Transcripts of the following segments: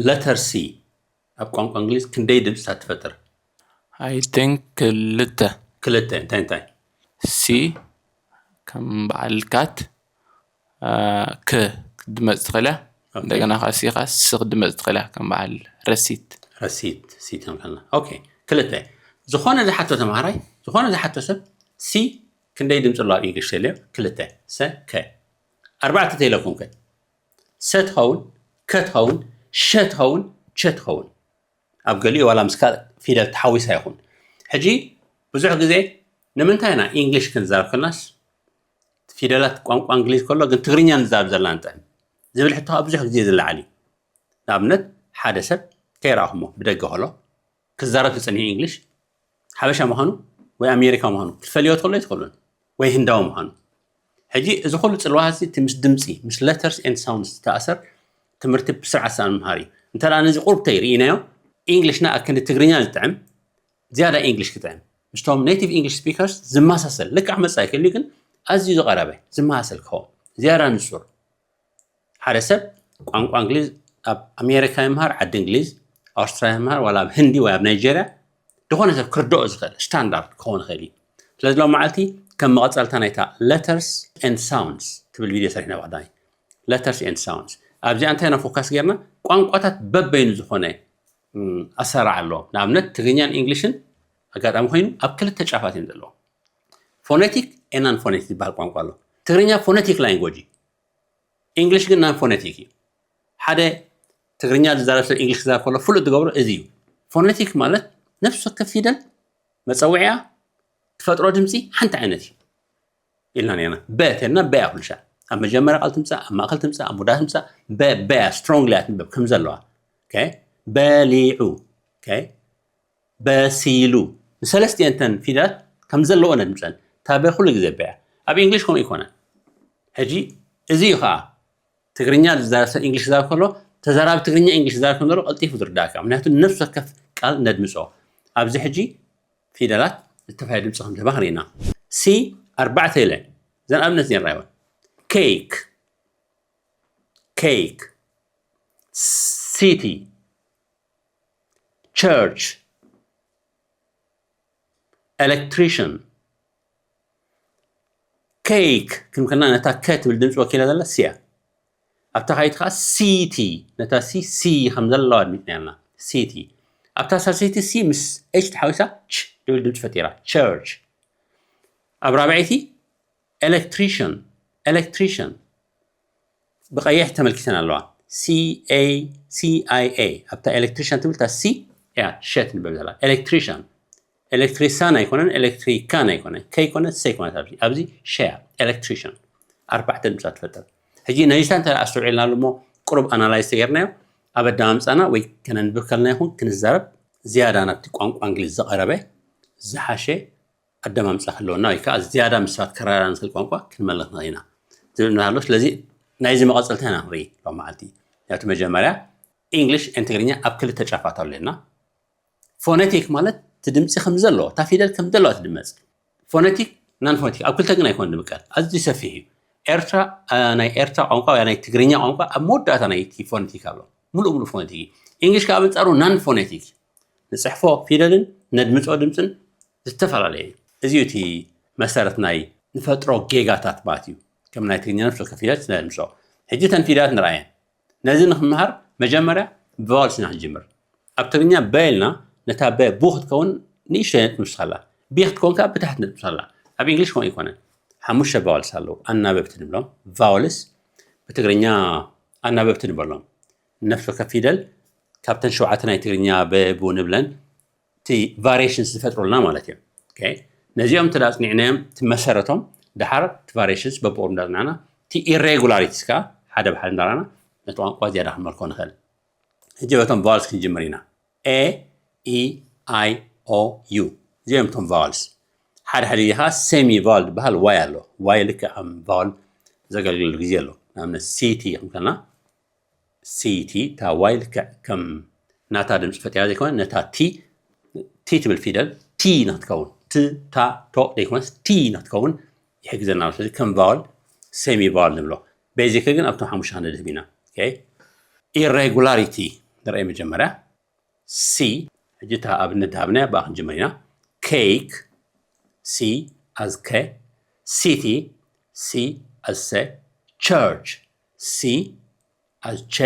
letter C ኣብ ቋንቋ እንግሊዝ ክንደይ ድምፅታት ትፈጥር? I think ክልተ። ክልተ። እንታይ እንታይ? C ከም በዓል cat፣ ክ ክትድመፅ ትኽእል እያ። እንደገና ከዓ C ከዓ ስ ክትድመፅ ትኽእል እያ፣ ከም በዓል ረሲት። ረሲት ሲት ንብለና። ኦኬ፣ ክልተ። ዝኾነ ዝሓቶ ተምሃራይ፣ ዝኾነ ዝሓቶ ሰብ C ክንደይ ድምፂ ኣለዎ ኣብ ኢንግሊሽ ተልዮ? ክልተ። ሰ ከ። ኣርባዕተ ተይለኩም ከ? ሰ ትኸውን፣ ከ ትኸውን፣ ሸ ትኸውን፣ ቸ ትኸውን። ኣብ ገሊኡ ዋላ ምስ ካልእ ፊደል ተሓዊሳ ይኹን። ሕጂ ብዙሕ ግዜ ንምንታይ ኢና ኢንግሊሽ ክንዛረብ ከለናስ ፊደላት ቋንቋ እንግሊዝ ከሎ ግን ትግርኛ ንዛረብ ዘለና ንጥዕም ዝብል ሕቶ ኣብ ብዙሕ ግዜ ዝለዓል እዩ። ንኣብነት ሓደ ሰብ ከይረኣኹሞ ብደገ ከሎ ክዛረብ ተጸኒሑ ኢንግሊሽ ሓበሻ ምዃኑ ወይ ኣሜሪካ ምዃኑ ክትፈልዮ ትኽእሉ ኣይትኽእሉን ወይ ህንዳዊ ምዃኑ። ሕጂ እዚ ኩሉ ጽልዋ እዚ እቲ ምስ ድምፂ ምስ letters and sounds ዝተኣሰር ትምህርቲ ብስርዓት ሰኣን ምሃር እዩ። እንተ ነዚ ቁርብ ተይርኢናዮ ኢንግሊሽና ኣክንዲ ትግርኛ ዝጥዕም ዝያዳ ኢንግሊሽ ክጥዕም ምስቶም native English speakers ዝመሳሰል ልክዕ መጻኢ ክልዩ ግን ኣዝዩ ዝቐረበ ዝመሳሰል ክኸውን ዝያዳ ንጹር ሓደ ሰብ ቋንቋ እንግሊዝ ኣብ ኣሜሪካ ይምሃር ዓዲ እንግሊዝ ኣውስትራልያ ይምሃር ዋላ ኣብ ህንዲ ወይ ኣብ ናይጀርያ ዝኾነ ሰብ ክርድኦ ዝኽእል ስታንዳርድ ክኸውን ይኽእል እዩ ስለዚ ሎም መዓልቲ ከም መቐፀልታ ናይታ letters and sounds ትብል ቪድዮ ሰሪሕና ብቀዳሚ letters and sounds ኣብዚኣ እንታይ ኢና ፎካስ ጌርና ቋንቋታት በበይኑ ዝኾነ ኣሰራርዓ ኣለዎም ንኣብነት ትግርኛን ኢንግሊሽን ኣጋጣሚ ኮይኑ ኣብ ክልተ ጫፋት እዮም ዘለዎም phonetic and non phonetic ዝበሃል ቋንቋ ኣሎ ትግርኛ phonetic language እዩ ኢንግሊሽ ግን non phonetic እዩ ሓደ ትግርኛ ዝዛረብ ሰብ ኢንግሊሽ ክዛረብ ከሎ ፍሉጥ ዝገብሮ እዚ እዩ phonetic ማለት ነፍሲ ወከፍ ፊደል መፀውዕያ ትፈጥሮ ድምፂ ሓንቲ ዓይነት እዩ ኢልና ነርና በ ተልና በያ ኩልሻ ኣብ መጀመርያ ቃል ትምፃእ ኣብ ማእከል ትምፃእ ኣብ ሙዳ ትምፃእ በ በያ strongly እያ ትንበብ ከም ዘለዋ በሊዑ በሲሉ ንሰለስቲአን እተን ፊደላት ከም ዘለዎ ነድምፀን እታ በ ኩሉ ግዜ በያ ኣብ ኢንግሊሽ ከምኡ ይኮነን ሕጂ እዚ እዩ ከዓ ትግርኛ ዝዛረብ ሰብ ኢንግሊሽ ክዛረብ ከሎ ተዛራቢ ትግርኛ ኢንግሊሽ ዝዛረብ ከም ዘሎ ቀልጢፉ ዝርዳእካ ምክንያቱ ነፍሲ ወከፍ ቃል ነድምፆ ኣብዚ ሕጂ ፊደላት ዝተፈላለየ ድምፂ ከም ዝህባ ክርኢና ሲ ኣርባዕተ ኢለ ዘን ኣብነት ኔርና ይሆን cake cake city church electrician cake ክንከና ነታ ከ ትብል ድምፂ ወኪላ ዘላ ሲያ ኣብታ ካይት ከዓ ሲቲ ነታ ሲ ሲ ከም ዘለዋ ኣድሚፅና ያልና ሲቲ ኣብታ ሳልሰይቲ ሲ ምስ ኤች ተሓዊሳ ች ትብል ድምፂ ፈጢራ church ኣብ ራብዐይቲ electrician electrician ብቐይሕ ተመልኪተን ኣለዋ cia ኣብታ electrician ትብል እታ ሲ እያ ሸ ትንበብ ዘላ electrician electrician ኣይኮነን electrician ኣይኮነን ከይኮነ ሰይኮነት ኣብዚ ኣብዚ ሸያ electrician ኣርባዕተ ድምፃ ትፈጥር ሕጂ ነዚታ እንተ ኣስተውዒልና ኣሎ እሞ ቁሩብ ኣናላይዝ ተገርናዮ ኣብ ኣዳማምፃና ወይ ከነንብብ ከለና ይኹን ክንዛረብ ዝያዳ ናብቲ ቋንቋ እንግሊዝ ዝቐረበ ዝሓሸ ኣደማምፃ ክህልወና ወይ ከዓ ዝያዳ ምስ ሰባት ከረዳዳ ንኽእል ቋንቋ ክንመልኽ ንኽእል ኢና ዝብል ንሃሎ ስለዚ ናይዚ መቐፀልታ ኢና ንርኢ ሎም መዓልቲ ያቱ መጀመርያ ኢንግሊሽ ን ትግርኛ ኣብ ክልተ ጫፋት ኣለና ፎነቲክ ማለት እቲ ድምፂ ከም ዘለዎ እታ ፊደል ከም ዘለዋ ትድመፅ ፎነቲክ ናን ፎነቲክ ኣብ ክልተ ግን ኣይኮን ድምቀል ኣዝዩ ሰፊሕ እዩ ኤርትራ ናይ ኤርትራ ቋንቋ ወይ ናይ ትግርኛ ቋንቋ ኣብ መወዳእታ ናይ ፎነቲክ ኣሎ ሙሉእ ሙሉእ ፎነቲክ እዩ ኢንግሊሽ ከዓ ብንፃሩ ናን ፎነቲክ ንፅሕፎ ፊደልን ነድምፆ ድምፅን ዝተፈላለየ እዩ እዚ እቲ መሰረት ናይ ንፈጥሮ ጌጋታት ማለት እዩ ከም ናይ ትግርኛ ነፍሲ ከፊደት ነድምፆ ሕጂ ተን ፊደላት ንርኣየን ነዚ ንክምሃር መጀመርያ ብቫውልስ ኢና ክንጅምር ኣብ ትግርኛ በ ኢልና ነታ በ ቡ ክትከውን ንእሽተይ ነጥምስኻላ ቢ ክትከውን ከዓ ብታሕት ነጥምስኻላ ኣብ እንግሊሽ ከምኡ ይኮነን ሓሙሽተ ቫውልስ ኣለዉ ኣናበብቲ ንብሎም ቫውልስ ብትግርኛ ኣናበብቲ ንበሎም ነፍሲ ወከፍ ፊደል ካብተን ሸውዓተ ናይ ትግርኛ በቡ ንብለን እቲ ቫሪሽንስ ዝፈጥሩልና ማለት እዮም ነዚኦም እንተ ኣፅኒዕናዮም እቲ መሰረቶም ድሓር እቲ ቫሪሽንስ በብኦም እንዳፅናዕና እቲ ኢሬጉላሪቲስ ከዓ ሓደ ብሓደ እንዳራና ነቲ ቋንቋ ዝያዳ ክንመልኮ ንኽእል ሕጂ በቶም ቫልስ ክንጅምር ኢና A E I O U እዚኦም እቶም ቫልስ ሓደ ሓደ ከዓ ሴሚ ቫል ዝበሃል ዋይ ኣሎ ዋይ ልክዕ ከም ቫል ዘገልግለሉ ግዜ ኣሎ ንኣብነት ሲቲ ክንከልና ሲቲ እታ ዋይ ልክዕ ከም ናታ ድምፂ ፈጢራ ዘይኮነ ነታ ቲ ቲ ትብል ፊደል ቲ ንክትከውን ት ታ ቶ ዘይኮነስ ቲ ንክትከውን ይሕግዘና ኣሎ ስለዚ ከም ቫል ሴሚ ቫል ንብሎ ቤዚክ ግን ኣብቶም ሓሙሽተ ክንድህብ ኢና Irregularity ንርኢ መጀመርያ። C፣ ሕጂ እታ ኣብነት ዝሃብናያ ብኣ ክንጅምር ኢና። Cake፣ C as K። City፣ C as C። Church፣ C as ch።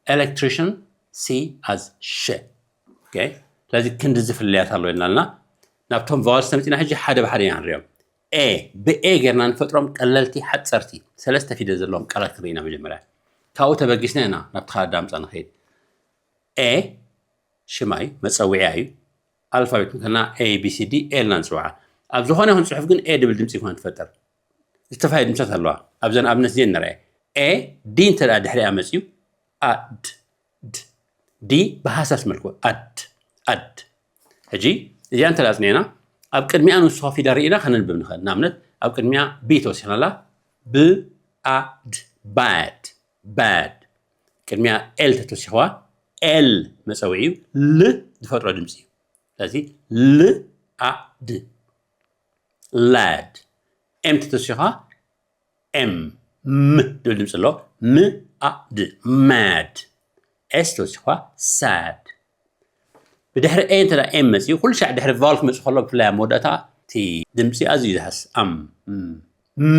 Electrician፣ C as sh። Okay? ስለዚ ክንዲ ዝፍለያት ኣሎ ኢልና ኣለና። ናብቶም ቫወልስ ተመፂና ሕጂ ሓደ ብሓደ ኢና ንሪኦም። A፣ ብኤ ጌርና ንፈጥሮም ቀለልቲ ሓፀርቲ ሰለስተ ፊደል ዘለዎም ቃላት ክንርኢ ኢና መጀመርያ። ካብኡ ተበጊስና ኢና ናብቲ ካልእ ኣዳምፃ ንኸይድ። A ሽማይ መፀውዒያ እዩ። ኣልፋቤት እንከና A B C D A ኢልና ንፅውዓ። ኣብ ዝኾነ ይኹን ፅሑፍ ግን A ድብል ድምፂ ይኮነ ትፈጥር። ዝተፈላለዩ ድምፅታት ኣለዋ። ኣብዘን ኣብነት እዚአን ንርአ። A D እንተ ደኣ ድሕሪኣ መፅዩ ኣድ ድ። D ብሃሳስ መልክዑ ኣድ ኣድ። ሕጂ እዚኣ እንተ ደኣ ኣፅኒዕና ኣብ ቅድሚኣ ንውስኾ ፊደል ርኢና ከነንብብ ንኽእል። ንኣብነት ኣብ ቅድሚኣ B ተወሲኽናላ ብ ኣድ bad bad። ቅድሚያ L ተተሲኽዋ L መፀውዒ እዩ። ል ዝፈጥሮ ድምፂ እዩ። ስለዚ ል ኣድ lad። M ተተሲኻ M ም ድብል ድምፂ ኣሎ። ም ኣድ mad። S ተወሲኽዋ sad። ብድሕሪ A እንተ M መፂኡ ኩሉ ሻዕ ድሕሪ ቫወል ክመፅእ ከሎ ብፍላይ ኣብ መወዳእታ እቲ ድምፂ ኣዝዩ ዝሃስ ኣም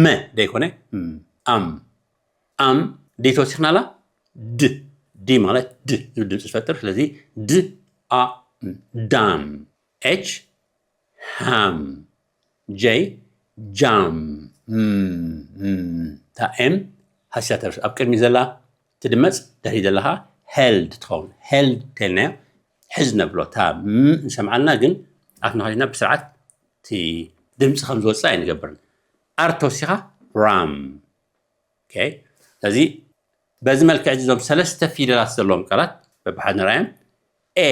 ም ደይኮነ ኣም ኣም D ተወሲኽናላ ድ D ማለት ድ ዝብል ድምፂ ዝፈጥር። ስለዚ ድ ኣ ም dam። H ሃም። J ጃም። እታ M ሃሲሳ ተርፍ ኣብ ቅድሚ ዘላ ትድመፅ፣ ድሕሪ ዘላ ከዓ held ትኸውን። Held ተልናዮ ሕዝ ነብሎ። እታ ም ንሰምዓልና ግን ኣፍና ከዲና ብስርዓት እቲ ድምፂ ከም ዝወፅእ ኣይንገብርን። ኣር ተወሲኻ ራም። ስለዚ በዚ መልክዕ እዚ እዞም ሰለስተ ፊደላት ዘለዎም ቃላት በብሓደ ንርኣዮም። A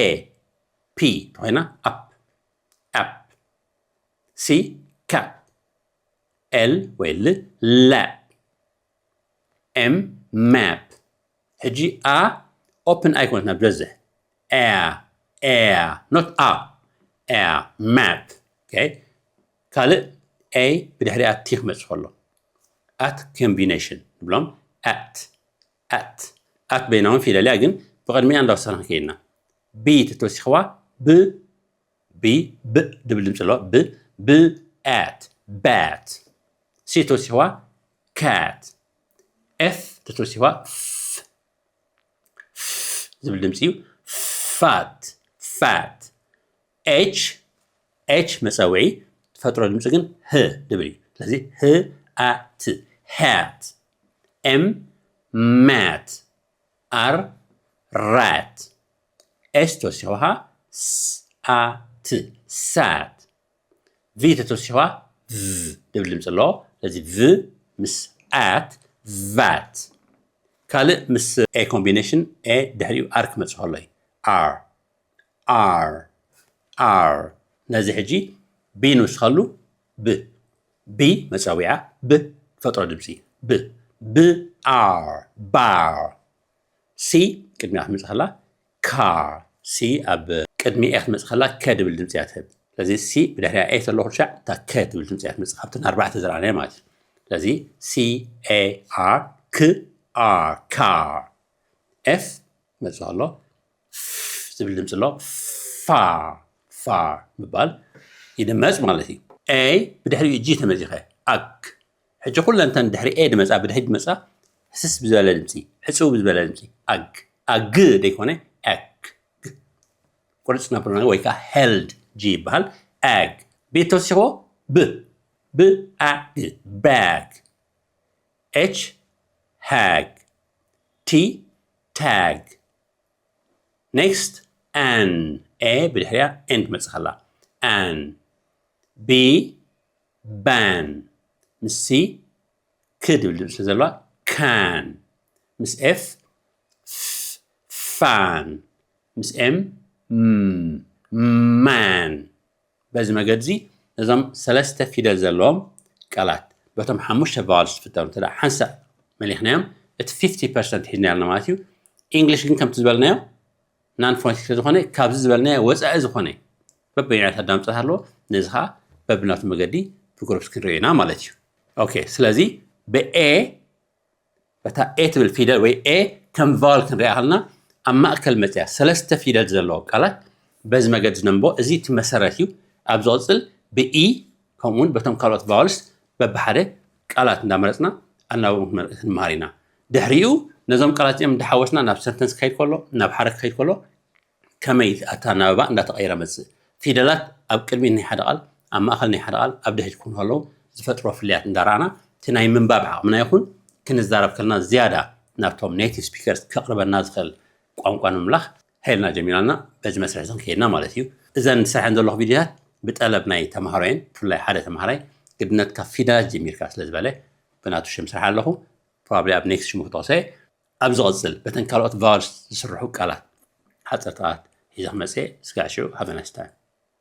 ፒ ተኮይና ኣፕ ኣፕ። C cap። L ወይ ል ላፕ። M map። ሕጂ A open ኣይኮነትና ብዘዝሕ A A not A A map። ካልእ A ብድሕሪኣ ቲ ክመፅእ ከሎ at combination ንብሎም። At at at በይናውን ፊደል እያ፣ ግን ብቕድሚኣ እንዳወሰና ክንከይድና። B ተተወሲኽዋ ብ ቢ ብ ድብል ድምፂ ኣለዋ። ብ ብ at bat። C ተወሲኽዋ cat። F ተተወሲኽዋ ፍ ፍ ዝብል ድምፂ እዩ። Fat fat። H H መፀውዒ ትፈጥሮ ድምፂ ግን ህ ድብል እዩ። ስለዚ ህ ኣት hat። M mat። ኣር ራት። S ተወሲኽዋ ስ ኣት sat። V ተተወሲኽዋ ቭ ድብል ድምፂ ኣለዎ። ስለዚ ቭ ምስ ኣት vat። ካልእ ምስ A combination A ድሕሪኡ ኣር ክመፅእ ከሎ እዩ። ኣር ኣር ኣር። ነዚ ሕጂ ቢ ንውስኸሉ ብ ቢ መፀዊዓ ብ ትፈጥሮ ድምፂ ብ ብ ኣር bar። C ቅድሚያ ክትመፅእ ከላ car። C ኣብ ቅድሚ A ክትመፅእ ከላ ከ ድብል ድምፂ እያ ትህብ። ስለዚ C ብድሕሪያ A ተሎ ኩሉ ሻዕ እታ ከ ትብል ድምፂ እያ ትመፅእ። ካብተን ኣርባዕተ ዝረኣናዮ ማለት እዩ። ስለዚ C A R ክ ኣር car። F መፅእ ኣሎ ዝብል ድምፂ ኣሎ። Far far ምባል ይድመፅ ማለት እዩ። A ብድሕሪኡ G ተመፂኸ ኣግ። ሕጂ ኩለን እተን ድሕሪ A ድመፃ ብድሕሪ ድመፃ ህስስ ብዝበለ ድምፂ፣ ሕፅው ብዝበለ ድምፂ ኣግ ኣግ ደይኮነ ኣግ። ቁርፅ ነብሎ ወይ ከዓ held G ይበሃል። ኣግ። ቤት ተወሲኽዎ ብ ብ ኣግ bag። H hag። T tag። Next an A ብድሕሪያ N ትመፅእ ከላ an። B ban። ምስ C ክ ድብል ድምፂ ዘለዋ can። ምስ F fan። ምስ M man። በዚ መገዲ እዚ ነዞም ሰለስተ ፊደል ዘለዎም ቃላት በቶም ሓሙሽተ ቫወልስ ዝፍጠሩ እንተ ሓንሳእ መሊኽናዮም እቲ ፊፍቲ ፐርሰንት ሒዝና ያልና ማለት እዩ። ኢንግሊሽ ግን ከምቲ ዝበልናዮ ናን ፎነቲክ ስለዝኾነ ካብዚ ዝበልናዮ ወፃኢ ዝኾነ በበይነት ኣዳምፀት ኣለዎ። ነዚ ከዓ በብናቱ መገዲ ብግሩፕስ ክንሪኦ ኢና ማለት እዩ። ኦኬ ስለዚ ብኤ በታ ኤ ትብል ፊደል ወይ ኤ ከም vowel ክንሪኣ ከለና ኣብ ማእከል መፅያ ሰለስተ ፊደል ዘለዎ ቃላት በዚ መገዲ ነንቦ። እዚ እቲ መሰረት እዩ። ኣብ ዝቕፅል ብኢ ከምኡውን በቶም ካልኦት vowels በብሓደ ቃላት እንዳመረፅና ኣናበብና ክንመ- ክንመሃር ኢና። ድሕሪኡ ነዞም ቃላት እዚኦም እንዳሓወስና ናብ sentence ክኸይድ ከሎ፣ ናብ ሓረግ ክኸይድ ከሎ ከመይ ኣተናባባ እንዳተቐየረ መፅእ። ፊደላት ኣብ ቅድሚት ናይ ሓደ ቃል፣ ኣብ ማእኸል ናይ ሓደ ቃል፣ ኣብ ድሕሪት ክኾኑ ከለዉ ዝፈጥሮ ፍልያት እንዳረኣና እቲ ናይ ምንባብ ዓቕምና ይኹን ክንዛረብ ከለና ዝያዳ ናብቶም native speakers ከቕርበና ዝኽእል ቋንቋ ንምምላኽ ሓይልና ጀሚራና በዚ መስርሕ እዚ ከይድና ማለት እዩ። እዘን ዝሰርሐን ዘለኹ ቪድዮታት ብጠለብ ናይ ተምሃሮየን፣ ብፍላይ ሓደ ተምሃራይ ግድነት ካብ ፊደላት ጀሚርካ ስለ ዝበለ ብናቱ ሽም ስራሕ ኣለኹ። Probably ኣብ next ሽሙ ክጠቕሶ እየ። ኣብ ዝቕፅል በተን ካልኦት vowels ዝስርሑ ቃላት ሓፀርቲ ቃላት ሒዘ ክመፅእ እየ። እስካዕ ሽዑ have a nice time።